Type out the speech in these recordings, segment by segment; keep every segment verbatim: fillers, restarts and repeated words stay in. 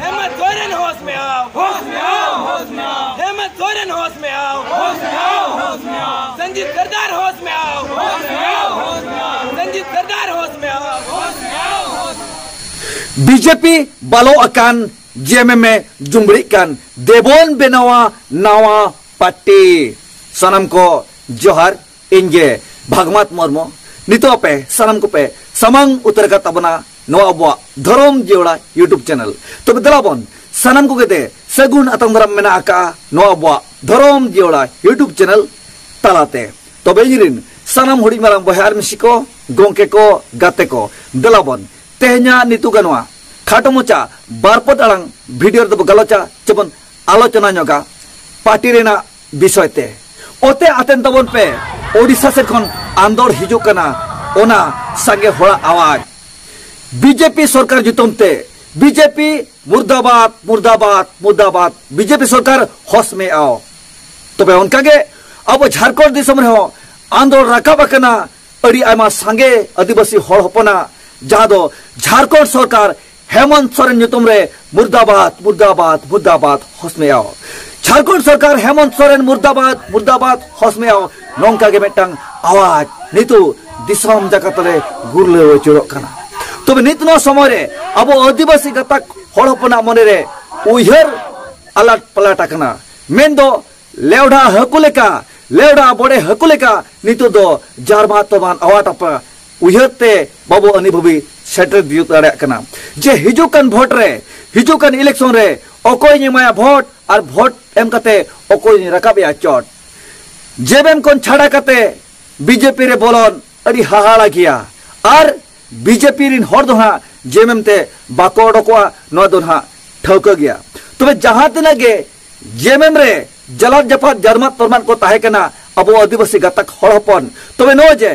हेमंत सोरेन होश में आओ, होश में आओ, होश में आओ। हेमंत सोरेन होश में आओ, होश में आओ, होश में आओ। संजीत सरदार होश में आओ, होश में आओ, होश में आओ। संजीत सरदार होश में आओ, होश में आओ, होश में आओ। ᱵᱤᱡᱮᱯᱤ ᱵᱟᱞᱚ ᱟᱠᱟᱱ, ᱡᱮᱢᱮᱢᱮ ᱡᱩᱢᱵᱽᱲᱤᱜ ᱠᱟᱱ, ᱫᱮᱵᱚᱱ ᱵᱮᱱᱟᱣᱟ ᱱᱟᱣᱟ ᱯᱟᱨᱴᱤ᱾ ᱥᱟᱱᱟᱢ ᱠᱚ ᱡᱚᱦᱟᱨ, ᱤᱧ ᱜᱮ ᱵᱷᱟᱜᱽᱢᱟᱛ ᱢᱩᱨᱢᱩ᱾ ᱱᱤᱛᱚᱜ ᱟᱯᱮ ᱥᱟᱱᱟᱢ ᱠᱚᱯᱮ ᱥᱟᱢᱟᱝ ᱩᱛᱟᱹᱨ ᱟᱠᱟᱫ ᱛᱟᱵᱚᱱᱟ ᱱᱚᱣᱟ ᱟᱵᱚᱣᱟᱜ ᱫᱷᱚᱨᱚᱢ ᱡᱤᱭᱟᱹᱲᱟ YouTube ᱪᱮᱱᱮᱞ᱾ ᱛᱚᱵᱮ ᱫᱮᱞᱟ ᱵᱚᱱ ᱥᱟᱱᱟᱢ ᱠᱚᱜᱮ ᱛᱮ ᱥᱟᱹᱜᱩᱱ ᱟᱛᱟᱝ ᱫᱟᱨᱟᱢ ᱢᱮᱱᱟᱜ ᱟᱠᱟᱫᱼᱟ ᱱᱚᱣᱟ ᱟᱵᱚᱣᱟᱜ ᱫᱷᱚᱨᱚᱢ ᱡᱤᱭᱟᱹᱲᱟ YouTube ᱪᱮᱱᱮᱞ ᱛᱟᱞᱟᱛᱮ᱾ ᱛᱚᱵᱮ ᱤᱧ ᱨᱤᱱ ᱥᱟᱱᱟᱢ ᱦᱩᱰᱤᱧ ᱢᱟᱨᱟᱝ ᱵᱚᱭᱦᱟ ᱟᱨ ᱢᱤᱥᱤ ᱠᱚ, ᱜᱚᱢᱠᱮ ᱠᱚ, ᱜᱟᱛᱮ ᱠᱚ, ᱫᱮᱞᱟ ᱵᱚᱱ ᱛᱮᱦᱮᱧᱟᱜ ᱱᱤᱛᱩᱜ ᱜᱟᱱᱚᱜᱼᱟ ᱠᱷᱟᱴᱚ ᱢᱚᱪᱟ ᱵᱟᱨ ᱯᱚᱫ ᱟᱲᱟᱝ ᱵᱷᱤᱰᱤᱭᱳ ᱨᱮᱫᱚ ᱵᱚ ᱜᱟᱞᱚᱪᱟ, ᱪᱮᱵᱚᱱ ᱟᱞᱳᱪᱚᱱᱟ ᱧᱚᱜᱟ ᱯᱟᱨᱴᱤ ᱨᱮᱱᱟᱜ ᱵᱤᱥᱚᱭ ᱛᱮ᱾ ᱚᱛᱮ ᱟᱛᱮᱱ ᱛᱟᱵᱚᱱ ᱯᱮ, ᱳᱰᱤᱥᱟ ᱥᱮᱫ ᱠᱷᱚᱱ ᱟᱸᱫᱳᱲ ᱦᱤᱡᱩᱜ ᱠᱟᱱᱟ, ᱚᱱᱟ ᱥᱟᱸᱜᱮ ᱦᱚᱲᱟᱜ ᱟᱣᱟᱡ᱾ ᱵᱤᱡᱮᱯᱤ ᱥᱚᱨᱠᱟᱨ ᱧᱩᱛᱩᱢ ᱛᱮ, ᱵᱤᱡᱮᱯᱤ ᱢᱩᱨᱫᱟᱵᱟᱫ, ᱢᱩᱨᱫᱟᱵᱟᱫ, ᱢᱩᱨᱫᱟᱵᱟᱫ, ᱵᱤᱡᱮᱯᱤ ᱥᱚᱨᱠᱟᱨ ᱦᱚᱥ ᱢᱮ ᱟᱣ᱾ ᱛᱚᱵᱮ ᱚᱱᱠᱟᱜᱮ ᱟᱵᱚ ᱡᱷᱟᱲᱠᱷᱚᱸᱰ ᱫᱤᱥᱚᱢ ᱨᱮᱦᱚᱸ ᱟᱸᱫᱳᱲ ᱨᱟᱠᱟᱵ ᱟᱠᱟᱱᱟ ᱟᱹᱰᱤ ᱟᱭᱢᱟ ᱥᱟᱸᱜᱮ ᱟᱹᱫᱤᱵᱟᱹᱥᱤ ᱦᱚᱲ ᱦᱚᱯᱚᱱᱟᱜ, ᱡᱟᱦᱟᱸ ᱫᱚ ᱡᱷᱟᱲᱠᱷᱚᱸᱰ ᱥᱚᱨᱠᱟᱨ ᱦᱮᱢᱚᱱᱛ ᱥᱚᱨᱮᱱ ᱧᱩᱛᱩᱢ ᱨᱮ ᱢᱩᱨᱫᱟᱵᱟᱫ, ᱢᱩᱨᱫᱟᱵᱟᱫ, ᱢᱩᱨᱫᱟᱵᱟᱫ ᱦᱚᱥ ᱢᱮ ᱟᱣ᱾ ᱡᱷᱟᱲᱠᱷᱚᱸᱰ ᱥᱚᱨᱠᱟᱨ ᱦᱮᱢᱚᱱᱛ ᱥᱚᱨᱮᱱ ᱢᱩᱨᱫᱟᱵᱟᱫ, ᱢᱩᱨᱫᱟᱵᱟᱫ ᱦᱚᱥ ᱢᱮ ᱟᱣ᱾ ᱱᱚᱝᱠᱟ ᱜᱮ ᱢᱤᱫᱴᱟᱝ ᱟᱣᱟᱡ ᱱᱤᱛᱚᱜ ᱫᱤᱥᱚᱢ ᱡᱟᱠᱟᱛ ᱨᱮ ᱜᱩᱨᱞᱟᱹᱣ ᱟᱹᱪᱩᱨᱚᱜ ᱠᱟᱱᱟ᱾ ᱛᱚᱵᱮ ᱱᱤᱛ ᱱᱚᱣᱟ ᱥᱚᱢᱚᱭ ᱨᱮ ᱟᱵᱚ ᱟᱹᱫᱤᱵᱟᱹᱥᱤ ᱜᱟᱛᱟᱠ ᱦᱚᱲ ᱦᱚᱯᱚᱱᱟᱜ ᱢᱚᱱᱮ ᱨᱮ ᱩᱭᱦᱟᱹᱨ ᱟᱞᱟᱴ ᱯᱟᱞᱟᱴ ᱟᱠᱟᱱᱟ᱾ ᱢᱮᱱᱫᱚ ᱞᱮᱣᱰᱷᱟ ᱦᱟᱹᱠᱩ ᱞᱮᱠᱟ, ᱞᱮᱣᱰᱷᱟ ᱵᱚᱲᱮ ᱦᱟᱹᱠᱩ ᱞᱮᱠᱟ ᱱᱤᱛᱚᱜ ᱫᱚ ᱡᱟᱨᱢᱟ ᱛᱚᱢᱟᱱ ᱟᱣᱟᱴ ᱟᱯᱟ ᱩᱭᱦᱟᱹᱨ ᱛᱮ ᱵᱟᱵᱚ ᱟᱹᱱᱤ ᱵᱷᱟᱹᱵᱤ ᱥᱮᱴᱮᱨ ᱛᱤᱭᱳᱜ ᱫᱟᱲᱮᱭᱟᱜ ᱠᱟᱱᱟ᱾ ᱡᱮ ᱦᱤᱡᱩᱜ ᱠᱟᱱ ᱵᱷᱳᱴ ᱨᱮ, ᱦᱤᱡᱩᱜ ᱠᱟᱱ ᱤᱞᱮᱠᱥᱚᱱ ᱨᱮ ᱚᱠᱚᱭᱤᱧ ᱮᱢᱟᱭᱟ ᱵᱷᱳᱴ ᱟᱨ ᱵᱷᱳᱴ ᱮᱢ ᱠᱟᱛᱮ ᱚᱠᱚᱭᱤᱧ ᱨᱟᱠᱟᱵᱮᱭᱟ ᱪᱚᱴ᱾ ᱡᱮᱢᱮᱢ ᱠᱷᱚᱱ ᱪᱷᱟᱰᱟ ᱠᱟᱛᱮ ᱵᱤᱡᱮᱯᱤ ᱨᱮ ᱵᱚᱞᱚᱱ ᱟᱹᱰᱤ ᱦᱟᱦᱟᱲᱟ ᱜᱮᱭᱟ᱾ ᱟᱨ ᱵᱤᱡᱮᱯᱤ ᱨᱤᱱ ᱦᱚᱲ ᱫᱚ ᱦᱟᱸᱜ ᱡᱮᱢᱮᱢ ᱛᱮ ᱵᱟᱠᱚ ᱚᱰᱚᱠᱚᱜᱼᱟ, ᱱᱚᱣᱟ ᱫᱚ ᱦᱟᱸᱜ ᱴᱷᱟᱹᱣᱠᱟᱹ ᱜᱮᱭᱟ᱾ ᱛᱚᱵᱮ ᱡᱟᱦᱟᱸ ᱛᱤᱱᱟᱹᱜ ᱜᱮ ᱡᱮᱢᱮᱢ ᱨᱮ ᱡᱟᱞᱟᱫ ᱡᱟᱯᱟᱫ ᱡᱟᱨᱢᱟᱛ ᱯᱟᱨᱢᱟᱛ ᱠᱚ ᱛᱟᱦᱮᱸ ᱠᱟᱱᱟ ᱟᱵᱚ ᱟᱹᱫᱤᱵᱟᱹᱥᱤ ᱜᱟᱛᱟᱠ ᱦᱚᱲ ᱦᱚᱯᱚᱱ, ᱛᱚᱵᱮ ᱱᱚᱜᱼᱚᱭ ᱡᱮ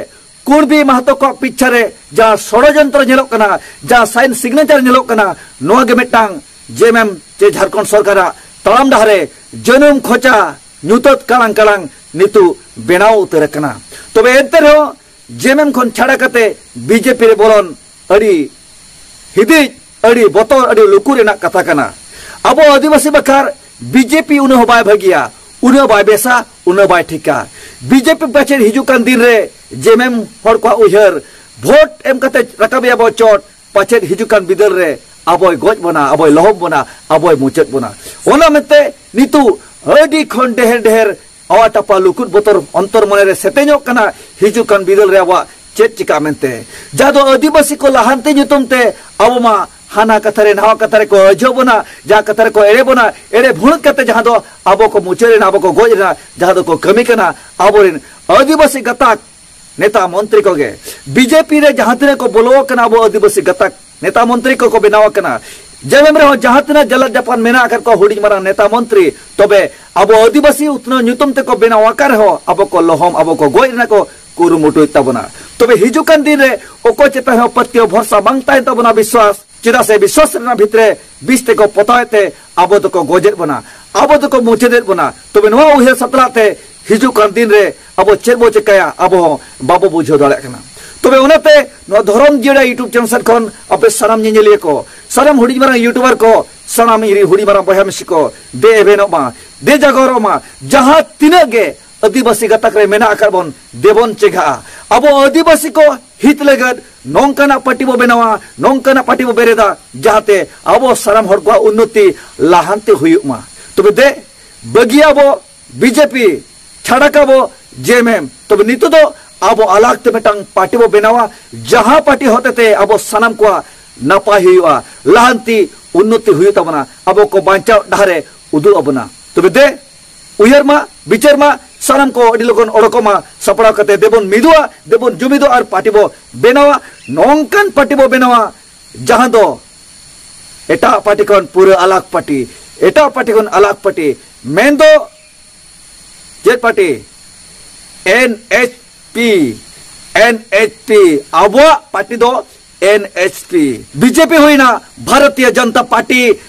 ᱠᱩᱬᱵᱤ ᱢᱟᱦᱟᱛᱚ ᱠᱚᱣᱟᱜ ᱯᱤᱪᱷᱟ ᱨᱮ ᱡᱟᱦᱟᱸ ᱥᱚᱲᱚᱡᱚᱱᱛᱨᱚ ᱧᱮᱞᱚᱜ ᱠᱟᱱᱟ, ᱡᱟᱦᱟᱸ ᱥᱟᱭᱤᱱ ᱥᱤᱜᱽᱱᱮᱪᱟᱨ ᱧᱮᱞᱚᱜ ᱠᱟᱱᱟ, ᱱᱚᱣᱟ ᱜᱮ ᱢᱤᱫᱴᱟᱝ ᱡᱮᱢᱮᱢ ᱪᱮ ᱡᱷᱟᱲᱠᱷᱚᱸᱰ ᱥᱚᱨᱠᱟᱨᱟᱜ ᱛᱟᱲᱟᱢ ᱰᱟᱦᱟᱨ ᱨᱮ ᱡᱟᱹᱱᱩᱢ ᱠᱷᱚᱪᱟ ᱧᱩᱛᱟᱹᱛ ᱠᱟᱲᱟᱝ ᱠᱟᱲᱟᱝ ᱱᱤᱛᱚᱜ ᱵᱮᱱᱟᱣ ᱩᱛᱟᱹᱨ ᱟᱠᱟᱱᱟ᱾ ᱛᱚᱵᱮ ᱮᱱᱛᱮ ᱨᱮᱦᱚᱸ ᱡᱮᱢᱮᱢ ᱠᱷᱚᱱ ᱪᱷᱟᱲᱟ ᱠᱟᱛᱮ ᱵᱤᱡᱮᱯᱤ ᱨᱮ ᱵᱚᱞᱚᱱ ᱟᱹᱰᱤ ᱦᱤᱫᱤᱡ, ᱟᱹᱰᱤ ᱵᱚᱛᱚᱨ, ᱟᱹᱰᱤ ᱞᱩᱠᱩ ᱨᱮᱱᱟᱜ ᱠᱟᱛᱷᱟ ᱠᱟᱱᱟ᱾ ᱟᱵᱚ ᱟᱹᱫᱤᱵᱟᱹᱥᱤ ᱵᱟᱠᱷᱟᱨ ᱵᱤᱡᱮᱯᱤ ᱩᱱᱟᱹᱜ ᱦᱚᱸ ᱵᱟᱭ ᱵᱷᱟᱹᱜᱤᱭᱟ, ᱩᱱᱟᱹᱜ ᱵᱟᱭ ᱵᱮᱥᱟ, ᱩᱱᱟᱹᱜ ᱵᱟᱭ ᱴᱷᱤᱠᱟ᱾ ᱵᱤᱡᱮᱯᱤ ᱯᱟᱪᱮᱫ ᱦᱤᱡᱩᱜ ᱠᱟᱱ ᱫᱤᱱ ᱨᱮ ᱡᱮᱢᱮᱢ ᱦᱚᱲ ᱠᱚᱣᱟᱜ ᱩᱭᱦᱟᱹᱨ, ᱵᱷᱳᱴ ᱮᱢ ᱠᱟᱛᱮ ᱨᱟᱠᱟᱵᱮᱭᱟ ᱵᱚ ᱪᱚᱴ, ᱯᱟᱪᱮᱫ ᱦᱤᱡᱩᱜ ᱠᱟᱱ ᱵᱤᱫᱟᱹᱞ ᱨᱮ ᱟᱵᱚᱭ ᱜᱚᱡ ᱵᱚᱱᱟ, ᱟᱵᱚᱭ ᱞᱚᱦᱚᱢ ᱵᱚᱱᱟ, ᱟᱵᱚᱭ ᱢᱩᱪᱟᱹᱫ ᱵᱚᱱᱟ᱾ ᱚᱱᱟ ᱢᱮᱱᱛᱮ ᱱᱤᱛᱚᱜ ᱟᱹᱰᱤ ᱠᱷᱚᱱ ᱰᱷᱮᱨ ᱰᱷᱮᱨ ᱟᱣᱟ ᱴᱟᱯᱟ ᱞᱩᱠᱩᱫ ᱵᱚᱛᱚᱨ ᱚᱱᱛᱚᱨ ᱢᱚᱱᱮ ᱨᱮ ᱥᱮᱛᱮᱧᱚᱜ ᱠᱟᱱᱟ, ᱦᱤᱡᱩᱜ ᱠᱟᱱ ᱵᱤᱫᱟᱹᱞ ᱨᱮ ᱟᱵᱚᱣᱟᱜ ᱪᱮᱫ ᱪᱤᱠᱟᱹᱜᱼᱟ ᱢᱮᱱᱛᱮ᱾ ᱡᱟᱦᱟᱸ ᱫᱚ ᱟᱹᱫᱤᱵᱟᱹᱥᱤ ᱠᱚ ᱞᱟᱦᱟᱱᱛᱤ ᱧᱩᱛᱩᱢ ᱛᱮ ᱟᱵᱚ ᱢᱟ ᱦᱟᱱᱟ ᱠᱟᱛᱷᱟ ᱨᱮ ᱱᱟᱣᱟ ᱠᱟᱛᱷᱟ ᱨᱮᱠᱚ ᱟᱹᱡᱷᱟᱹᱣ ᱵᱚᱱᱟ, ᱡᱟᱦᱟᱸ ᱠᱟᱛᱷᱟ ᱨᱮᱠᱚ ᱮᱲᱮ ᱵᱚᱱᱟ, ᱮᱲᱮ ᱵᱷᱩᱲᱩᱫ ᱠᱟᱛᱮ ᱡᱟᱦᱟᱸ ᱫᱚ ᱟᱵᱚ ᱠᱚ ᱢᱩᱪᱟᱹᱫ ᱮᱱᱟ, ᱟᱵᱚ ᱠᱚ ᱜᱚᱡ ᱮᱱᱟ, ᱡᱟᱦᱟᱸ ᱫᱚᱠᱚ ᱠᱟᱹᱢᱤ ᱠᱟᱱᱟ ᱟᱵᱚᱨᱮᱱ ᱟᱹᱫᱤᱵᱟᱹᱥᱤ ᱜᱟᱛᱟᱠ ᱱᱮᱛᱟ ᱢᱚᱱᱛᱨᱤ ᱠᱚᱜᱮ᱾ ᱵᱤᱡᱮᱯᱤ ᱨᱮ ᱡᱟᱦᱟᱸ ᱛᱤᱱᱟᱹᱜ ᱠᱚ ᱵᱚᱞᱚ ᱟᱠᱟᱱᱟ ᱟᱵᱚ ᱟᱹᱫᱤᱵᱟᱹᱥᱤ ᱜᱟᱛᱟᱠ ᱱᱮᱛᱟ ᱢᱚᱱᱛᱨᱤ ᱠᱚᱠᱚ ᱵᱮᱱᱟᱣ ᱟᱠᱟᱱᱟ, ᱡᱮᱢᱮᱢ ᱨᱮᱦᱚᱸ ᱡᱟᱦᱟᱸ ᱛᱤᱱᱟᱹᱜ ᱡᱟᱞᱟᱫ ᱡᱟᱯᱟᱱ ᱢᱮᱱᱟᱜ ᱟᱠᱟᱫ ᱠᱚᱣᱟ ᱦᱩᱰᱤᱧ ᱢᱟᱨᱟᱝ ᱱᱮᱛᱟ ᱢᱚᱱᱛᱨᱤ, ᱛᱚᱵᱮ ᱟᱵᱚ ᱟᱹᱫᱤᱵᱟᱹᱥᱤ ᱩᱛᱱᱟᱹᱣ ᱧᱩᱛᱩᱢ ᱛᱮᱠᱚ ᱵᱮᱱᱟᱣ ᱟᱠᱟᱫ ᱨᱮᱦᱚᱸ ᱟᱵᱚ ᱠᱚ ᱞᱚᱦᱚᱢ, ᱟᱵᱚ ᱠᱚ ᱜᱚᱡ ᱨᱮᱱᱟᱜ ᱠᱚ ᱠᱩᱨᱩᱢᱩᱴᱩᱭᱮᱫ ᱛᱟᱵᱚᱱᱟ᱾ ᱛᱚᱵᱮ ᱦᱤᱡᱩᱜ ᱠᱟᱱ ᱫᱤᱱ ᱨᱮ ᱚᱠᱚᱭ ᱪᱮᱛᱟᱱ ᱦᱚᱸ ᱯᱟᱹᱛᱭᱟᱹᱣ ᱵᱷᱚᱨᱥᱟ ᱵᱟᱝ ᱛᱟᱦᱮᱱ ᱛᱟᱵᱚᱱᱟ, ᱵᱤᱥᱣᱟᱥ, ᱪᱮᱫᱟᱜ ᱥᱮ ᱵᱤᱥᱣᱟᱥ ᱨᱮᱱᱟᱜ ᱵᱷᱤᱛᱨᱮ ᱵᱤᱥ ᱛᱮᱠᱚ ᱯᱚᱛᱟᱣᱮᱫ ᱛᱮ ᱟᱵᱚ ᱫᱚᱠᱚ ᱜᱚᱡᱮᱫ ᱵᱚᱱᱟ, ᱟᱵᱚ ᱫᱚᱠᱚ ᱢᱩᱪᱟᱹᱫᱮᱫ ᱵᱚᱱᱟ᱾ ᱛᱚᱵᱮ ᱱᱚᱣᱟ ᱩᱭᱦᱟᱹᱨ ᱥᱟᱛᱞᱟᱜ ᱛᱮ ᱦᱤᱡᱩᱜ ᱠᱟᱱ ᱫᱤᱱ ᱨᱮ ᱟᱵᱚ ᱪᱮᱫ ᱵᱚ ᱪᱮᱠᱟᱭᱟ, ᱟᱵᱚ ᱦᱚᱸ ᱵᱟᱵᱚ ᱵᱩᱡᱷᱟᱹᱣ ᱫᱟᱲᱮᱭᱟᱜ ᱠᱟᱱᱟ᱾ ᱛᱚᱵᱮ ᱚᱱᱟᱛᱮ ᱱᱚᱣᱟ ᱫᱷᱚᱨᱚᱢ ᱡᱤᱭᱟᱹᱲᱟ YouTube channel ᱥᱮᱫ ᱠᱷᱚᱱ ᱟᱯᱮ ᱥᱟᱱᱟᱢ ᱧᱮᱧᱮᱞᱤᱭᱟᱹ ᱠᱚ, ᱥᱟᱱᱟᱢ ᱦᱩᱰᱤᱧ ᱢᱟᱨᱟᱝ YouTuber ᱠᱚ, ᱥᱟᱱᱟᱢ ᱤᱧ ᱨᱮᱱ ᱦᱩᱰᱤᱧ ᱢᱟᱨᱟᱝ ᱵᱚᱭᱦᱟ ᱢᱤᱥᱤ ᱠᱚ, ᱫᱮ ᱮᱵᱷᱮᱱᱚᱜ ᱢᱟ, ᱫᱮ ᱡᱟᱜᱚᱨᱚᱜ ᱢᱟ᱾ ᱡᱟᱦᱟᱸ ᱛᱤᱱᱟᱹᱜ ᱜᱮ ᱟᱹᱫᱤᱵᱟᱹᱥᱤ ᱜᱟᱛᱟᱠ ᱨᱮ ᱢᱮᱱᱟᱜ ᱟᱠᱟᱫ ᱵᱚᱱ, ᱫᱮᱵᱚᱱ ᱪᱮᱸᱜᱷᱟᱜᱼᱟ᱾ ᱟᱵᱚ ᱟᱹᱫᱤᱵᱟᱹᱥᱤ ᱠᱚ ᱦᱤᱛ ᱞᱟᱹᱜᱤᱫ ᱱᱚᱝᱠᱟᱱᱟᱜ ᱯᱟᱨᱴᱤ ᱵᱚ ᱵᱮᱱᱟᱣᱟ, ᱱᱚᱝᱠᱟᱱᱟᱜ ᱯᱟᱨᱴᱤ ᱵᱚ ᱵᱮᱨᱮᱫᱟ, ᱡᱟᱦᱟᱸᱛᱮ ᱟᱵᱚ ᱥᱟᱱᱟᱢ ᱦᱚᱲ ᱠᱚᱣᱟᱜ ᱩᱱᱱᱚᱛᱤ, ᱞᱟᱦᱟᱱᱛᱤ ᱦᱩᱭᱩᱜ ᱢᱟ᱾ ᱛᱚᱵᱮ ᱫᱮ, ᱵᱟᱹᱜᱤᱭᱟᱵᱚ ᱵᱤᱡᱮᱯᱤ, ᱪᱷᱟᱲᱟ ᱠᱟᱵᱚ ᱡᱮᱢᱮᱢ᱾ ᱛᱚᱵᱮ ᱱᱤᱛᱚᱜ ᱫᱚ ᱟᱵᱚ ᱟᱞᱟᱜᱽ ᱛᱮ ᱢᱤᱫᱴᱟᱝ ᱯᱟᱨᱴᱤ ᱵᱚ ᱵᱮᱱᱟᱣᱟ, ᱡᱟᱦᱟᱸ ᱯᱟᱨᱴᱤ ᱦᱚᱛᱮᱛᱮ ᱟᱵᱚ ᱥᱟᱱᱟᱢ ᱠᱚᱣᱟᱜ ᱱᱟᱯᱟᱭ ᱦᱩᱭᱩᱜᱼᱟ, ᱞᱟᱦᱟᱱᱛᱤ, ᱩᱱᱱᱚᱛᱤ ᱦᱩᱭᱩᱜ ᱛᱟᱵᱚᱱᱟ, ᱟᱵᱚ ᱠᱚ ᱵᱟᱧᱪᱟᱣ ᱰᱟᱦᱟᱨᱮ ᱩᱫᱩᱜ ᱟᱵᱚᱱᱟ᱾ ᱛᱚᱵᱮ ᱫᱮ, ᱩᱭᱦᱟᱹᱨ ᱢᱟ, ᱵᱤᱪᱟᱹᱨ ᱢᱟ, ᱥᱟᱱᱟᱢ ᱠᱚ ᱟᱹᱰᱤ ᱞᱚᱜᱚᱱ ᱚᱰᱚᱠᱚᱜ ᱢᱟ, ᱥᱟᱯᱲᱟᱣ ᱠᱟᱛᱮ ᱫᱮᱵᱚᱱ ᱢᱤᱫᱚᱜᱼᱟ, ᱫᱮᱵᱚᱱ ᱡᱩᱢᱤᱫᱚᱜᱼᱟ ᱟᱨ ᱯᱟᱨᱴᱤ ᱵᱚ ᱵᱮᱱᱟᱣᱟ᱾ ᱱᱚᱝᱠᱟᱱ ᱯᱟᱨᱴᱤ ᱵᱚ ᱵᱮᱱᱟᱣᱟ, ᱡᱟᱦᱟᱸ ᱫᱚ ᱮᱴᱟᱜ ᱯᱟᱨᱴᱤ ᱠᱷᱚᱱ ᱯᱩᱨᱟᱹ ᱟᱞᱟᱜᱽ ᱯᱟᱨᱴᱤ, ᱮᱴᱟᱜ ᱯᱟᱨᱴᱤ ᱠᱷᱚᱱ ᱟᱞᱟᱜᱽ ᱯᱟᱨᱴᱤ, ᱢᱮᱱᱫᱚ ᱪᱮᱫ ᱯᱟᱨᱴᱤ? NHP, NHP, ᱟᱵᱚᱣᱟᱜ ᱯᱟᱨᱴᱤ ᱫᱚ NHP᱾ BJP ᱦᱩᱭᱱᱟ ᱵᱷᱟᱨᱚᱛᱤᱭᱚ ᱡᱚᱱᱚᱛᱟ ᱯᱟᱨᱴᱤ,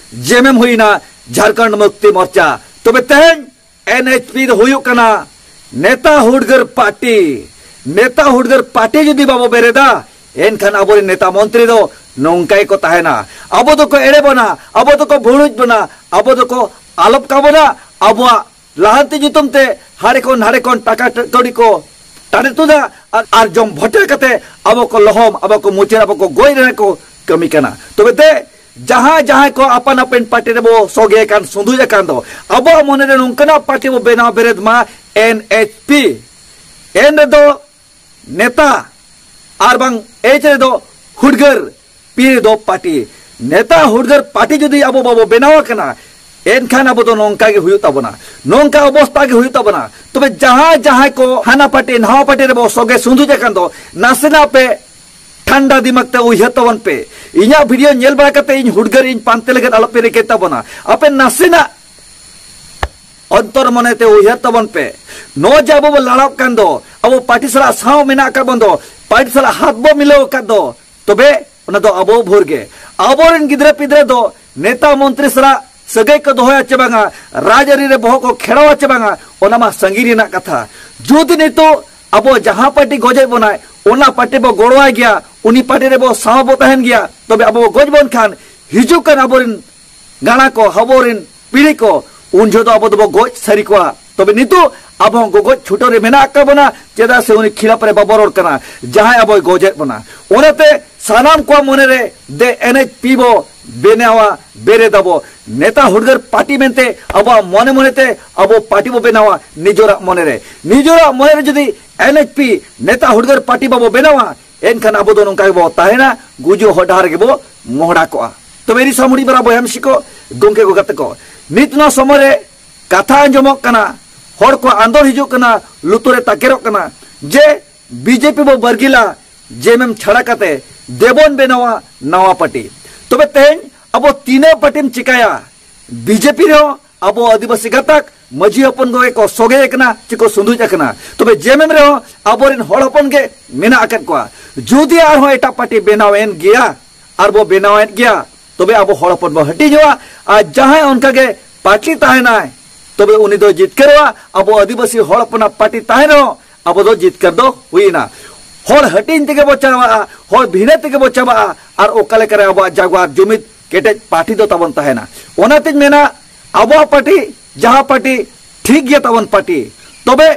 JMM ᱦᱩᱭᱱᱟ ᱡᱷᱟᱨᱠᱷᱚᱸᱰ ᱢᱩᱠᱛᱤ ᱢᱳᱨᱪᱟ᱾ ᱛᱚᱵᱮ ᱛᱮᱦᱮᱧ NHP ᱫᱚ ᱦᱩᱭᱩᱜ ᱠᱟᱱᱟ ᱱᱮᱛᱟ ᱦᱩᱰᱜᱟᱹᱨ ᱯᱟᱨᱴᱤ, ᱱᱮᱛᱟ ᱦᱩᱰᱜᱟᱹᱨ ᱯᱟᱨᱴᱤ ᱡᱩᱫᱤ ᱵᱟᱵᱚ ᱵᱮᱨᱮᱫᱟ, ᱮᱱᱠᱷᱟᱱ ᱟᱵᱚᱨᱮᱱ ᱱᱮᱛᱟ ᱢᱚᱱᱛᱨᱤ ᱫᱚ ᱱᱚᱝᱠᱟ ᱜᱮᱠᱚ ᱛᱟᱦᱮᱱᱟ᱾ ᱟᱵᱚ ᱫᱚᱠᱚ ᱮᱲᱮ ᱵᱚᱱᱟ, ᱟᱵᱚ ᱫᱚᱠᱚ ᱵᱷᱩᱲᱩᱡ ᱵᱚᱱᱟ, ᱟᱵᱚ ᱫᱚᱠᱚ ᱟᱞᱚᱯ ᱠᱟᱵᱚᱱᱟ, ᱟᱵᱚᱣᱟᱜ ᱞᱟᱦᱟᱱᱛᱤ ᱧᱩᱛᱩᱢ ᱛᱮ ᱦᱟᱸᱰᱮ ᱠᱷᱚᱱ ᱱᱟᱰᱮ ᱠᱷᱚᱱ ᱴᱟᱠᱟ ᱠᱟᱹᱣᱰᱤ ᱠᱚ ᱴᱟᱲᱮ ᱛᱩᱫᱟ ᱟᱨ, ᱟᱨ ᱡᱚᱢ ᱵᱷᱚᱴᱮ ᱠᱟᱛᱮ ᱟᱵᱚ ᱠᱚ ᱞᱚᱦᱚᱢ, ᱟᱵᱚ ᱠᱚ ᱢᱩᱪᱟᱹᱫ, ᱟᱵᱚ ᱠᱚ ᱜᱚᱡ ᱨᱮᱱᱟᱜ ᱠᱚ ᱠᱟᱹᱢᱤ ᱠᱟᱱᱟ᱾ ᱛᱚᱵᱮ ᱛᱮ ᱡᱟᱦᱟᱸ ᱡᱟᱦᱟᱸᱭ ᱠᱚ ᱟᱯᱟᱱ ᱟᱹᱯᱤᱱ ᱯᱟᱨᱴᱤ ᱨᱮᱵᱚ ᱥᱚᱜᱮ ᱟᱠᱟᱱ, ᱥᱩᱸᱫᱩᱡ ᱟᱠᱟᱱ ᱫᱚ, ᱟᱵᱚᱣᱟᱜ ᱢᱚᱱᱮ ᱨᱮ ᱱᱚᱝᱠᱟᱱᱟᱜ ᱯᱟᱨᱴᱤ ᱵᱚ ᱵᱮᱱᱟᱣ ᱵᱮᱨᱮᱫ ᱢᱟ, ᱮᱱ ᱮᱭᱤᱪ ᱯᱤ᱾ ᱮᱱ ᱨᱮᱫᱚ ᱱᱮᱛᱟ, ᱟᱨ ᱵᱟᱝ ᱮᱭᱤᱪ ᱨᱮᱫᱚ ᱦᱩᱰᱜᱟᱹᱨ, ᱯᱤ ᱨᱮᱫᱚ ᱯᱟᱨᱴᱤ᱾ ᱱᱮᱛᱟ ᱦᱩᱰᱜᱟᱹᱨ ᱯᱟᱨᱴᱤ ᱡᱩᱫᱤ ᱟᱵᱚ ᱵᱟᱵᱚ ᱵᱮᱱᱟᱣ ᱟᱠᱟᱱᱟ, ᱮᱱᱠᱷᱟᱱ ᱟᱵᱚ ᱫᱚ ᱱᱚᱝᱠᱟ ᱜᱮ ᱦᱩᱭᱩᱜ ᱛᱟᱵᱚᱱᱟ, ᱱᱚᱝᱠᱟ ᱚᱵᱚᱥᱛᱟ ᱜᱮ ᱦᱩᱭᱩᱜ ᱛᱟᱵᱚᱱᱟ᱾ ᱛᱚᱵᱮ ᱡᱟᱦᱟᱸ ᱡᱟᱦᱟᱸᱭ ᱠᱚ ᱦᱟᱱᱟ ᱯᱟᱨᱴᱤ ᱱᱟᱣᱟ ᱯᱟᱨᱴᱤ ᱨᱮᱵᱚ ᱥᱚᱜᱮ ᱥᱩᱸᱫᱩᱡ ᱟᱠᱟᱱ ᱫᱚ, ᱱᱟᱥᱮᱱᱟᱜ ᱯᱮ ᱴᱷᱟᱱᱰᱟ ᱫᱤᱢᱟᱜᱽ ᱛᱮ ᱩᱭᱦᱟᱹᱨ ᱛᱟᱵᱚᱱ ᱯᱮ᱾ ᱤᱧᱟᱹᱜ ᱵᱷᱤᱰᱤᱭᱳ ᱧᱮᱞ ᱵᱟᱲᱟ ᱠᱟᱛᱮ ᱤᱧ ᱦᱩᱰᱜᱟᱹᱨ ᱤᱧ ᱯᱟᱱᱛᱮ ᱞᱟᱹᱜᱤᱫ ᱟᱞᱚᱯᱮ ᱨᱤᱠᱟᱹᱭ ᱛᱟᱵᱚᱱᱟ᱾ ᱟᱯᱮ ᱱᱟᱥᱮᱱᱟᱜ ᱚᱱᱛᱚᱨ ᱢᱚᱱᱮ ᱛᱮ ᱩᱭᱦᱟᱹᱨ ᱛᱟᱵᱚᱱ ᱯᱮ᱾ ᱱᱚᱜᱼᱚᱭ ᱡᱮ ᱟᱵᱚ ᱵᱚ ᱞᱟᱲᱟᱣᱜ ᱠᱟᱱ ᱫᱚ, ᱟᱵᱚ ᱯᱟᱨᱴᱤ ᱥᱟᱞᱟᱜ ᱥᱟᱶ ᱢᱮᱱᱟᱜ ᱟᱠᱟᱫ ᱵᱚᱱ ᱫᱚ, ᱯᱟᱨᱴᱤ ᱥᱟᱞᱟᱜ ᱦᱟᱛ ᱵᱚ ᱢᱤᱞᱟᱹᱣ ᱟᱠᱟᱫ ᱫᱚ, ᱛᱚᱵᱮ ᱚᱱᱟ ᱫᱚ ᱟᱵᱚ ᱵᱷᱳᱨ ᱜᱮ᱾ ᱟᱵᱚᱨᱮᱱ ᱜᱤᱫᱽᱨᱟᱹ ᱯᱤᱫᱽᱨᱟᱹ ᱫᱚ ᱱᱮᱛᱟ ᱢᱚᱱᱛᱨᱤ ᱥᱟᱞᱟᱜ ᱥᱟᱹᱜᱟᱹᱭ ᱠᱚ ᱫᱚᱦᱚᱭᱟ ᱪᱮ ᱵᱟᱝᱟ, ᱨᱟᱡᱽᱟᱹᱨᱤ ᱨᱮ ᱵᱚᱦᱚᱜ ᱠᱚ ᱠᱷᱮᱲᱟᱣᱟ ᱪᱮ ᱵᱟᱝᱟ, ᱚᱱᱟ ᱢᱟ ᱥᱟᱺᱜᱤᱧ ᱨᱮᱱᱟᱜ ᱠᱟᱛᱷᱟ᱾ ᱡᱩᱫᱤ ᱱᱤᱛᱚᱜ ᱟᱵᱚ ᱡᱟᱦᱟᱸ ᱯᱟᱨᱴᱤ ᱜᱚᱡᱮᱫ ᱵᱚᱱᱟᱭ, ᱚᱱᱟ ᱯᱟᱨᱴᱤ ᱵᱚ ᱜᱚᱲᱚᱣᱟᱭ ᱜᱮᱭᱟ, ᱩᱱᱤ ᱯᱟᱨᱴᱤ ᱨᱮᱵᱚ ᱥᱟᱶ ᱵᱚ ᱛᱟᱦᱮᱱ ᱜᱮᱭᱟ, ᱛᱚᱵᱮ ᱟᱵᱚ ᱵᱚ ᱜᱚᱡ ᱵᱚᱱ ᱠᱷᱟᱱ, ᱦᱤᱡᱩᱜ ᱠᱟᱱ ᱟᱵᱚᱨᱮᱱ ᱜᱟᱬᱟ ᱠᱚ, ᱟᱵᱚᱨᱮᱱ ᱯᱤᱲᱦᱤ ᱠᱚ, ᱩᱱ ᱡᱚᱦᱚᱜ ᱫᱚ ᱟᱵᱚ ᱫᱚᱵᱚ ᱜᱚᱡ ᱥᱟᱹᱨᱤ ᱠᱚᱣᱟ᱾ ᱛᱚᱵᱮ ᱱᱤᱛᱚᱜ ᱟᱵᱚ ᱦᱚᱸ ᱜᱚᱜᱚᱡ ᱪᱷᱩᱴᱟᱹᱣ ᱨᱮ ᱢᱮᱱᱟᱜ ᱟᱠᱟᱫ ᱵᱚᱱᱟ, ᱪᱮᱫᱟᱜ ᱥᱮ ᱩᱱᱤ ᱠᱷᱤᱞᱟᱯ ᱨᱮ ᱵᱟᱵᱚ ᱨᱚᱲ ᱠᱟᱱᱟ, ᱡᱟᱦᱟᱸᱭ ᱟᱵᱚᱭ ᱜᱚᱡᱮᱫ ᱵᱚᱱᱟ᱾ ᱚᱱᱟᱛᱮ ᱥᱟᱱᱟᱢ ᱠᱚᱣᱟᱜ ᱢᱚᱱᱮ ᱨᱮ ᱫᱮ ᱮᱱ ᱮᱭᱤᱪ ᱯᱤ ᱵᱚ ᱵᱮᱱᱟᱣᱟ, ᱵᱮᱨᱮᱫ ᱟᱵᱚ᱾ ᱱᱮᱛᱟ ᱦᱩᱰᱜᱟᱹᱨ ᱯᱟᱨᱴᱤ ᱢᱮᱱᱛᱮ ᱟᱵᱚᱣᱟᱜ ᱢᱚᱱᱮ ᱢᱚᱱᱮ ᱛᱮ ᱟᱵᱚ ᱯᱟᱨᱴᱤ ᱵᱚ ᱵᱮᱱᱟᱣᱟ ᱱᱤᱡᱚᱨᱟᱜ ᱢᱚᱱᱮ ᱨᱮ᱾ ᱱᱤᱡᱚᱨᱟᱜ ᱢᱚᱱᱮ ᱨᱮ ᱡᱩᱫᱤ ᱮᱱ ᱮᱭᱤᱪ ᱯᱤ ᱱᱮᱛᱟ ᱦᱩᱰᱜᱟᱹᱨ ᱯᱟᱨᱴᱤ ᱵᱟᱵᱚ ᱵᱮᱱᱟᱣᱟ, ᱮᱱᱠᱷᱟᱱ ᱟᱵᱚ ᱫᱚ ᱱᱚᱝᱠᱟ ᱜᱮᱵᱚ ᱛᱟᱦᱮᱱᱟ, ᱜᱩᱡᱩᱜ ᱦᱚᱨ ᱰᱟᱦᱟᱨ ᱜᱮᱵᱚ ᱢᱚᱦᱰᱟ ᱠᱚᱜᱼᱟ᱾ ᱛᱚᱵᱮ ᱤᱨᱤ ᱥᱟᱢᱩᱲᱤ ᱵᱟᱨᱟ ᱵᱚᱭᱦᱟ ᱢᱤᱥᱤ ᱠᱚ, ᱜᱚᱢᱠᱮ ᱠᱚ ᱜᱟᱛᱮ ᱠᱚ, ᱱᱤᱛ ᱱᱚᱣᱟ ᱥᱚᱢᱚᱭ ᱨᱮ ᱠᱟᱛᱷᱟ ᱟᱸᱡᱚᱢᱚᱜ ᱠᱟᱱᱟ, ᱦᱚᱲ ᱠᱚ ᱟᱸᱫᱳᱲ ᱦᱤᱡᱩᱜ ᱠᱟᱱᱟ, ᱞᱩᱛᱩᱨ ᱨᱮ ᱛᱟᱠᱮᱨᱚᱜ ᱠᱟᱱᱟ ᱡᱮ ᱵᱤ ᱡᱮ ᱯᱤ ᱵᱚ ᱵᱟᱨᱜᱤᱞᱟ, ᱡᱮ ᱮᱢ ᱮᱢ ᱪᱷᱟᱲᱟ ᱠᱟᱛᱮ ᱫᱮᱵᱚᱱ ᱵᱮᱱᱟᱣᱟ ᱱᱟᱣᱟ ᱯᱟᱨᱴᱤ᱾ ᱛᱚᱵᱮ ᱛᱮᱦᱮᱧ ᱟᱵᱚ ᱛᱤᱱᱟᱹᱜ ᱯᱟᱨᱴᱤᱢ ᱪᱤᱠᱟᱭᱟ? ᱵᱤ ᱡᱮ ᱯᱤ ᱨᱮᱦᱚᱸ ᱟᱵᱚ ᱟᱹᱫᱤᱵᱟᱹᱥᱤ ᱜᱟᱛᱟᱠ ᱢᱟᱹᱡᱷᱤ ᱦᱚᱯᱚᱱ ᱠᱚᱜᱮ ᱠᱚ ᱥᱚᱜᱮ ᱟᱠᱟᱱᱟ ᱪᱮ ᱠᱚ ᱥᱩᱸᱫᱩᱡ ᱟᱠᱟᱱᱟ᱾ ᱛᱚᱵᱮ ᱡᱮ ᱮᱢ ᱮᱢ ᱨᱮᱦᱚᱸ ᱟᱵᱚᱨᱮᱱ ᱦᱚᱲ ᱦᱚᱯᱚᱱ ᱜᱮ ᱢᱮᱱᱟᱜ ᱟᱠᱟᱫ ᱠᱚᱣᱟ᱾ ᱡᱩᱫᱤ ᱟᱨᱦᱚᱸ ᱮᱴᱟᱜ ᱯᱟᱨᱴᱤ ᱵᱮᱱᱟᱣ ᱮᱱ ᱜᱮᱭᱟ, ᱟᱨ ᱵᱚ ᱵᱮᱱᱟᱣᱮᱫ ᱜᱮᱭᱟ, ᱛᱚᱵᱮ ᱟᱵᱚ ᱦᱚᱲ ᱦᱚᱯᱚᱱ ᱵᱚ ᱦᱟᱹᱴᱤᱧᱚᱜᱼᱟ᱾ ᱟᱨ ᱡᱟᱦᱟᱸᱭ ᱚᱱᱠᱟ ᱜᱮ ᱯᱟᱨᱴᱤ ᱛᱟᱦᱮᱱᱟᱭ, ᱛᱚᱵᱮ ᱩᱱᱤ ᱫᱚ ᱡᱤᱛᱠᱟᱹᱨᱚᱜᱼᱟ᱾ ᱟᱵᱚ ᱟᱹᱫᱤᱵᱟᱹᱥᱤ ᱦᱚᱲ ᱦᱚᱯᱚᱱᱟᱜ ᱯᱟᱨᱴᱤ ᱛᱟᱦᱮᱱ ᱨᱮᱦᱚᱸ ᱟᱵᱚ ᱫᱚ ᱡᱤᱛᱠᱟᱹᱨ ᱫᱚ ᱦᱩᱭᱮᱱᱟ᱾ ᱦᱚᱲ ᱦᱟᱹᱴᱤᱧ ᱛᱮᱜᱮ ᱵᱚ ᱪᱟᱵᱟᱜᱼᱟ, ᱦᱚᱲ ᱵᱷᱤᱲᱟᱹ ᱛᱮᱜᱮ ᱵᱚ ᱪᱟᱵᱟᱜᱼᱟ, ᱟᱨ ᱚᱠᱟ ᱞᱮᱠᱟᱨᱮ ᱟᱵᱚᱣᱟᱜ ᱡᱟᱜᱣᱟᱨ ᱡᱩᱢᱤᱫ ᱠᱮᱴᱮᱡ ᱯᱟᱹᱴᱤ ᱫᱚ ᱛᱟᱵᱚᱱ ᱛᱟᱦᱮᱱᱟ? ᱚᱱᱟᱛᱤᱧ ᱢᱮᱱᱟ, ᱟᱵᱚᱣᱟᱜ ᱯᱟᱹᱴᱤ, ᱡᱟᱦᱟᱸ ᱯᱟᱹᱴᱤ ᱴᱷᱤᱠ ᱜᱮᱭᱟ ᱛᱟᱵᱚᱱ ᱯᱟᱹᱴᱤ, ᱛᱚᱵᱮ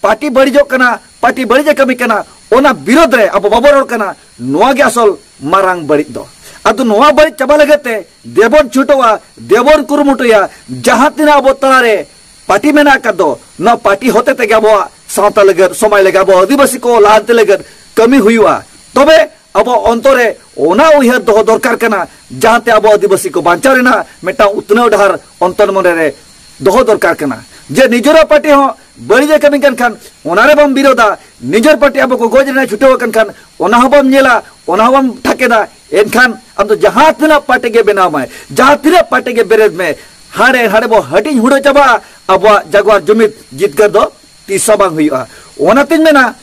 ᱯᱟᱹᱴᱤ ᱵᱟᱹᱲᱤᱡᱚᱜ ᱠᱟᱱᱟ, ᱯᱟᱹᱴᱤ ᱵᱟᱹᱲᱤᱡ ᱮ ᱠᱟᱹᱢᱤ ᱠᱟᱱᱟ, ᱚᱱᱟ ᱵᱤᱨᱳᱫᱷ ᱨᱮ ᱟᱵᱚ ᱵᱟᱵᱚ ᱨᱚᱲ ᱠᱟᱱᱟ, ᱱᱚᱣᱟ ᱜᱮ ᱟᱥᱚᱞ ᱢᱟᱨᱟᱝ ᱵᱟᱹᱲᱤᱡ ᱫᱚ᱾ ᱟᱫᱚ ᱱᱚᱣᱟ ᱵᱟᱹᱲᱤᱡ ᱪᱟᱵᱟ ᱞᱟᱹᱜᱤᱫ ᱛᱮ ᱫᱮᱵᱚᱱ ᱪᱷᱩᱴᱟᱹᱣᱟ, ᱫᱮᱵᱚᱱ ᱠᱩᱨᱩᱢᱩᱴᱩᱭᱟ, ᱡᱟᱦᱟᱸ ᱛᱤᱱᱟᱹᱜ ᱟᱵᱚ ᱛᱟᱞᱟᱨᱮ ᱯᱟᱹᱴᱤ ᱢᱮᱱᱟᱜ ᱟᱠᱟᱫ ᱫᱚ, ᱱᱚᱣᱟ ᱯᱟᱹᱴᱤ ᱦᱚᱛᱮ ᱛᱮᱜᱮ ᱟᱵᱚᱣᱟᱜ ᱥᱟᱶᱛᱟ ᱞᱟᱹᱜᱤᱫ, ᱥᱚᱢᱟᱡᱽ ᱞᱟᱹᱜᱤᱫ, ᱟᱵᱚ ᱟᱹᱫᱤᱵᱟᱹᱥᱤ ᱠᱚ ᱞᱟᱦᱟᱱᱛᱤ ᱞᱟᱹᱜᱤᱫ ᱠᱟᱹᱢᱤ ᱦᱩᱭᱩᱜᱼᱟ᱾ ᱛᱚᱵᱮ ᱟᱵᱚ ᱚᱱᱛᱚᱨ ᱨᱮ ᱚᱱᱟ ᱩᱭᱦᱟᱹᱨ ᱫᱚᱦᱚ ᱫᱚᱨᱠᱟᱨ ᱠᱟᱱᱟ, ᱡᱟᱦᱟᱸᱛᱮ ᱟᱵᱚ ᱟᱹᱫᱤᱵᱟᱹᱥᱤ ᱠᱚ ᱵᱟᱧᱪᱟᱣ ᱨᱮᱱᱟᱜ ᱢᱤᱫᱴᱟᱝ ᱩᱛᱱᱟᱹᱣ ᱰᱟᱦᱟᱨ ᱚᱱᱛᱚᱨ ᱢᱚᱱᱮ ᱨᱮ ᱫᱚᱦᱚ ᱫᱚᱨᱠᱟᱨ ᱠᱟᱱᱟ᱾ ᱡᱮ ᱱᱤᱡᱮᱨᱟᱜ ᱯᱟᱹᱴᱤ ᱦᱚᱸ ᱵᱟᱹᱲᱤᱡ ᱮ ᱠᱟᱹᱢᱤ ᱠᱟᱱ ᱠᱷᱟᱱ ᱚᱱᱟ ᱨᱮ ᱵᱟᱢ ᱵᱤᱨᱳᱫᱟ, ᱱᱤᱡᱮᱨ ᱯᱟᱹᱴᱤ ᱟᱵᱚ ᱠᱚ ᱜᱚᱡ ᱨᱮᱱᱟᱜ ᱪᱷᱩᱴᱟᱹᱣ ᱟᱠᱟᱱ ᱠᱷᱟᱱ ᱚᱱᱟ ᱦᱚᱸ ᱵᱟᱢ ᱧᱮᱞᱟ, ᱚᱱᱟ ᱦᱚᱸ ᱵᱟᱢ ᱴᱷᱟᱠᱮᱫᱟ, ᱮᱱᱠᱷᱟᱱ ᱟᱢ ᱫᱚ ᱡᱟᱦᱟᱸ ᱛᱤᱱᱟᱹᱜ ᱯᱟᱹᱴᱤ ᱜᱮ ᱵᱮᱱᱟᱣ ᱢᱟᱭ, ᱡᱟᱦᱟᱸ ᱛᱤᱱᱟᱹᱜ ᱯᱟᱹᱴᱤ ᱜᱮ ᱵᱮᱨᱮᱫ ᱢᱮ, ᱦᱟᱸᱰᱮ ᱦᱟᱸᱰᱮ ᱵᱚ ᱦᱟᱹᱴᱤᱧ ᱦᱩᱲᱟᱹ ᱪᱟᱵᱟᱜᱼᱟ, ᱟᱵᱚᱣᱟᱜ ᱡᱟᱜᱣᱟᱨ ᱡᱩᱢᱤᱫ ᱡᱤᱛᱠᱟᱹᱨ ᱫᱚ ᱛᱤᱥ ᱦᱚᱸ ᱵᱟᱝ ᱦᱩᱭᱩᱜᱼᱟ᱾ ᱚᱱᱟᱛᱤᱧ ᱢᱮᱱᱟ,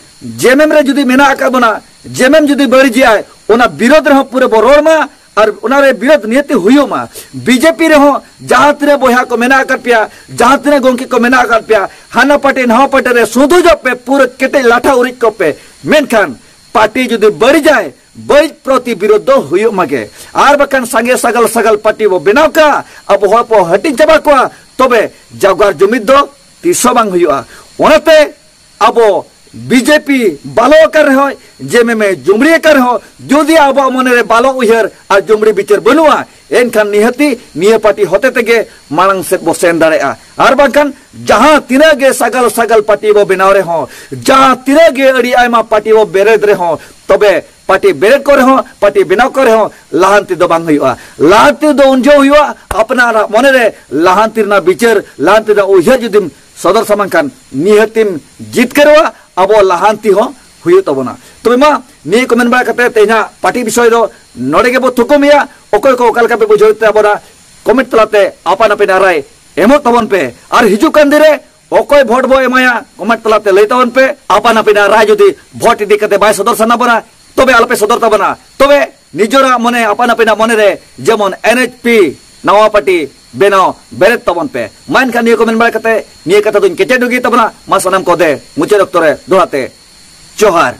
ᱡᱮᱢᱮᱢ ᱨᱮ ᱡᱩᱫᱤ ᱢᱮᱱᱟᱜ ᱟᱠᱟᱫ ᱵᱚᱱᱟ, ᱡᱮᱢᱮᱢ ᱡᱩᱫᱤ ᱵᱟᱹᱲᱤᱡᱮᱜᱼᱟᱭ, ᱚᱱᱟ ᱵᱤᱨᱳᱫᱷ ᱨᱮᱦᱚᱸ ᱯᱩᱨᱟᱹ ᱵᱚ ᱨᱚᱲ ᱢᱟ, ᱟᱨ ᱚᱱᱟ ᱨᱮ ᱵᱤᱨᱳᱫᱷ ᱱᱤᱦᱟᱹᱛᱤ ᱦᱩᱭᱩᱜ ᱢᱟ᱾ ᱵᱤᱡᱮᱯᱤ ᱨᱮᱦᱚᱸ ᱡᱟᱦᱟᱸ ᱛᱤᱱᱟᱹᱜ ᱵᱚᱭᱦᱟ ᱠᱚ ᱢᱮᱱᱟᱜ ᱟᱠᱟᱫ ᱯᱮᱭᱟ, ᱡᱟᱦᱟᱸ ᱛᱤᱱᱟᱹᱜ ᱜᱚᱢᱠᱮ ᱠᱚ ᱢᱮᱱᱟᱜ ᱟᱠᱟᱫ ᱯᱮᱭᱟ, ᱦᱟᱱᱟ ᱯᱟᱹᱴᱤ ᱱᱟᱣᱟ ᱯᱟᱹᱴᱤ ᱨᱮ ᱥᱩᱫᱷᱩᱡᱚᱜ ᱯᱮ, ᱯᱩᱨᱟᱹ ᱠᱮᱴᱮᱡ ᱞᱟᱴᱷᱟ ᱩᱨᱤᱡ ᱠᱚᱜ ᱯᱮ᱾ ᱢᱮᱱᱠᱷᱟᱱ ᱯᱟᱹᱴᱤ ᱡᱩᱫᱤ ᱵᱟᱹᱲᱤᱡᱟᱭ, ᱵᱟᱹᱲᱤᱡ ᱯᱨᱚᱛᱤ ᱵᱤᱨᱳᱫᱷ ᱫᱚ ᱦᱩᱭᱩᱜ ᱢᱟᱜᱮ᱾ ᱟᱨ ᱵᱟᱠᱷᱟᱱ ᱥᱟᱸᱜᱮ ᱥᱟᱜᱟᱞ ᱥᱟᱜᱟᱞ ᱯᱟᱹᱴᱤ ᱵᱚ ᱵᱮᱱᱟᱣ ᱠᱟᱜᱼᱟ, ᱟᱵᱚ ᱦᱚᱲ ᱵᱚ ᱦᱟᱹᱴᱤᱧ ᱪᱟᱵᱟ ᱠᱚᱣᱟ, ᱛᱚᱵᱮ ᱡᱟᱜᱣᱟᱨ ᱡᱩᱢᱤᱫ ᱫᱚ ᱛᱤᱥ ᱦᱚᱸ ᱵᱟᱝ ᱦᱩᱭᱩᱜᱼᱟ᱾ ᱚᱱᱟᱛᱮ ᱟᱵᱚ ᱵᱤᱡᱮᱯᱤ ᱵᱟᱞᱚ ᱟᱠᱟᱱ ᱨᱮᱦᱚᱸ, ᱡᱮᱢᱮᱢᱮ ᱡᱩᱢᱲᱤ ᱟᱠᱟᱱ ᱨᱮᱦᱚᱸ, ᱡᱩᱫᱤ ᱟᱵᱚᱣᱟᱜ ᱢᱚᱱᱮᱨᱮ ᱵᱟᱞᱚ ᱩᱭᱦᱟᱹᱨ ᱟᱨ ᱡᱩᱢᱲᱤ ᱵᱤᱪᱟᱹᱨ ᱵᱟᱹᱱᱩᱜᱼᱟ, ᱮᱱᱠᱷᱟᱱ ᱱᱤᱦᱟᱹᱛᱤ ᱱᱤᱭᱟᱹ ᱯᱟᱹᱴᱤ ᱦᱚᱛᱮ ᱛᱮᱜᱮ ᱢᱟᱲᱟᱝ ᱥᱮᱫ ᱵᱚ ᱥᱮᱱ ᱫᱟᱲᱮᱭᱟᱜᱼᱟ᱾ ᱟᱨ ᱵᱟᱝᱠᱷᱟᱱ ᱡᱟᱦᱟᱸ ᱛᱤᱱᱟᱹᱜ ᱜᱮ ᱥᱟᱜᱟᱞ ᱥᱟᱜᱟᱞ ᱯᱟᱹᱴᱤ ᱵᱚ ᱵᱮᱱᱟᱣ ᱨᱮᱦᱚᱸ, ᱡᱟᱦᱟᱸ ᱛᱤᱱᱟᱹᱜ ᱜᱮ ᱟᱹᱰᱤ ᱟᱭᱢᱟ ᱯᱟᱹᱴᱤ ᱵᱚ ᱵᱮᱨᱮᱫ ᱨᱮᱦᱚᱸ, ᱛᱚᱵᱮ ᱯᱟᱹᱴᱤ ᱵᱮᱨᱮᱫ ᱠᱚᱨᱮ ᱦᱚᱸ, ᱯᱟᱹᱴᱤ ᱵᱮᱱᱟᱣ ᱠᱚᱨᱮ ᱦᱚᱸ ᱞᱟᱦᱟᱱᱛᱤ ᱫᱚ ᱵᱟᱝ ᱦᱩᱭᱩᱜᱼᱟ᱾ ᱞᱟᱦᱟᱱᱛᱤ ᱫᱚ ᱩᱱ ᱡᱚᱦᱚᱜ ᱦᱩᱭᱩᱜᱼᱟ, ᱟᱯᱱᱟᱨᱟᱜ ᱢᱚᱱᱮᱨᱮ ᱞᱟᱦᱟᱱᱛᱤ ᱨᱮᱱᱟᱜ ᱵᱤᱪᱟᱹᱨ, ᱞᱟᱦᱟᱱᱛᱤ ᱨᱮᱱᱟᱜ ᱩᱭᱦᱟᱹᱨ ᱡᱩᱫᱤᱢ ᱥᱚᱫᱚᱨ ᱥᱟᱢᱟᱝ ᱠᱷᱟᱱ, ᱱᱤᱦᱟᱹᱛᱤᱢ ᱡᱤᱛᱠᱟᱹᱨᱚᱜᱼᱟ, ᱟᱵᱚ ᱞᱟᱦᱟᱱᱛᱤ ᱦᱚᱸ ᱦᱩᱭᱩᱜ ᱛᱟᱵᱚᱱᱟ᱾ ᱛᱚᱵᱮ ᱢᱟ, ᱱᱤᱭᱟᱹ ᱠᱚ ᱢᱮᱱ ᱵᱟᱲᱟ ᱠᱟᱛᱮ ᱛᱮᱦᱮᱧᱟᱜ ᱯᱟᱹᱴᱤ ᱵᱤᱥᱚᱭ ᱫᱚ ᱱᱚᱰᱮ ᱜᱮᱵᱚ ᱛᱷᱩᱠᱩᱢᱮᱜᱼᱟ᱾ ᱚᱠᱚᱭ ᱠᱚ ᱚᱠᱟ ᱞᱮᱠᱟ ᱯᱮ ᱵᱩᱡᱷᱟᱹᱣ ᱛᱮ ᱟᱵᱚᱱᱟ, ᱠᱚᱢᱮᱱᱴ ᱛᱟᱞᱟᱛᱮ ᱟᱯᱟᱱ ᱟᱹᱯᱤᱱᱟᱜ ᱨᱟᱭ ᱮᱢᱚᱜ ᱛᱟᱵᱚᱱ ᱯᱮ᱾ ᱟᱨ ᱦᱤᱡᱩᱜ ᱠᱟᱱ ᱫᱤᱱ ᱨᱮ ᱚᱠᱚᱭ ᱵᱷᱳᱴ ᱵᱚ ᱮᱢᱟᱭᱟ, ᱠᱚᱢᱮᱱᱴ ᱛᱟᱞᱟᱛᱮ ᱞᱟᱹᱭ ᱛᱟᱵᱚᱱ ᱯᱮ᱾ ᱟᱯᱟᱱ ᱟᱹᱯᱤᱱᱟᱜ ᱨᱟᱭ ᱡᱩᱫᱤ ᱵᱷᱳᱴ ᱤᱫᱤ ᱠᱟᱛᱮ ᱵᱟᱭ ᱥᱚᱫᱚᱨ ᱥᱟᱱᱟ ᱵᱚᱱᱟ, ᱛᱚᱵᱮ ᱟᱞᱚᱯᱮ ᱥᱚᱫᱚᱨ ᱛᱟᱵᱚᱱᱟ᱾ ᱛᱚᱵᱮ ᱱᱤᱡᱮᱨᱟᱜ ᱢᱚᱱᱮ, ᱟᱯᱟᱱ ᱟᱹᱯᱤᱱᱟᱜ ᱢᱚᱱᱮᱨᱮ ᱡᱮᱢᱚᱱ ᱮᱱ ᱮᱭᱤᱪ ᱯᱤ ᱱᱟᱣᱟ ᱯᱟᱹᱴᱤ ᱵᱮᱱᱟᱣ ᱵᱮᱨᱮᱫ ᱛᱟᱵᱚᱱ ᱯᱮ᱾ ᱢᱟ ᱮᱱᱠᱷᱟᱱ ᱱᱤᱭᱟᱹ ᱠᱚ ᱢᱮᱱ ᱵᱟᱲᱟ ᱠᱟᱛᱮ ᱱᱤᱭᱟᱹ ᱠᱟᱛᱷᱟ ᱫᱚᱧ ᱠᱮᱪᱮᱫ ᱰᱩᱜᱤ ᱛᱟᱵᱚᱱᱟ᱾ ᱢᱟ ᱥᱟᱱᱟᱢ ᱠᱚ ᱫᱮ ᱢᱩᱪᱟᱹᱫ ᱚᱠᱛᱚ ᱨᱮ ᱫᱚᱦᱲᱟ ᱛᱮ ᱡᱚᱦᱟᱨ᱾